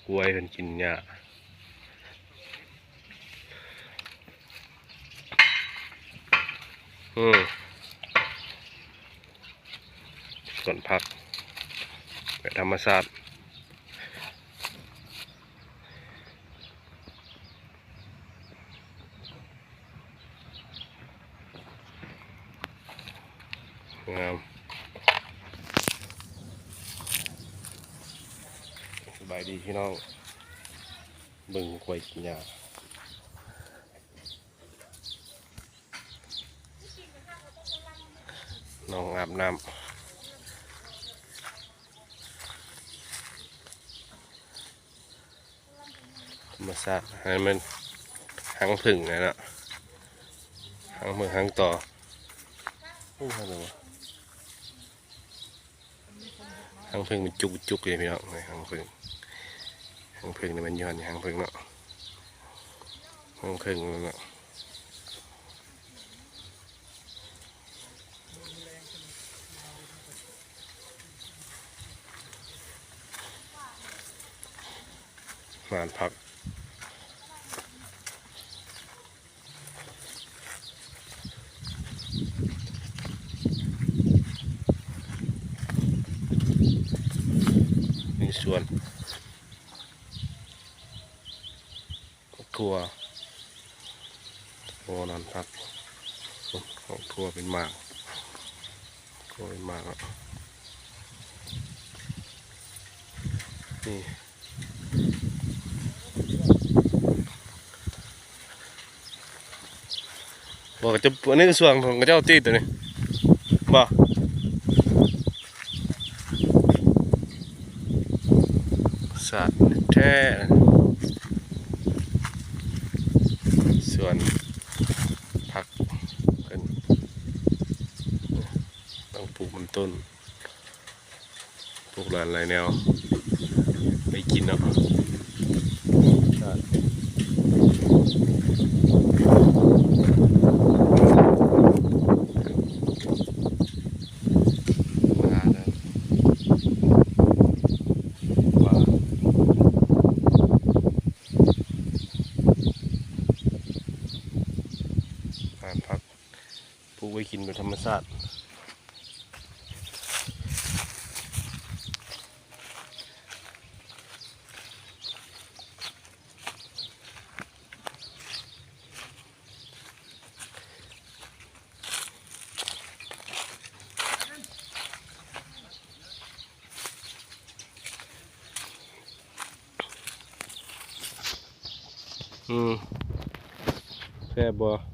ກວຍເພິ່ນກິນຫຍ້າ. ອືມ ສວນຜັກແບບທຳມະຊາດ. ງາມ. ສະບາຍດີພີ່ນ້ອງ ເບິ່ງຄວາຍກິນຫຍ້າ. ນ້ອງອາບນ້ຳ. ທຳມະຊາດ ໃຫ້ມັນຮັງເຜິ້ງນະເນາະ ຮັງເຜິ້ງຮັງຕໍ່. ໂອ້ ຮັງເຜິ້ງມັນຈຸກໆ ເດ້ພີ່ນ້ອງ ຮັງເຜິ້ງ ຮັງເຜິ້ງນີ້ມັນຢູ່ຫັ້ນ ຮັງເຜິ້ງເນາະ ຮັງເຜິ້ງເນາະ. ຮ້ານຜັກ ມີສວນ ຖົ່ວ ໂອ້ ນັ້ນຄັກ ຖົ່ວເປັນໝາກ ຖົ່ວເປັນໝາກເນາະ ນີ້. ບໍ່ ກະຈະ ອັນນີ້ກະສວນຂອງເຂົາເຈົ້າຕິ ໂຕນີ້ ບໍ່ ສາດແທ້ ສວນຜັກເພິ່ນ ຕ້ອງປູກເປັນຕົ້ນ. ປູກຫຼາຍແນວໄວ້ກິນເນາະ ປູກໄວ້ກິນແບບທຳມະຊາດ. ອືມ ແຊບບໍ່?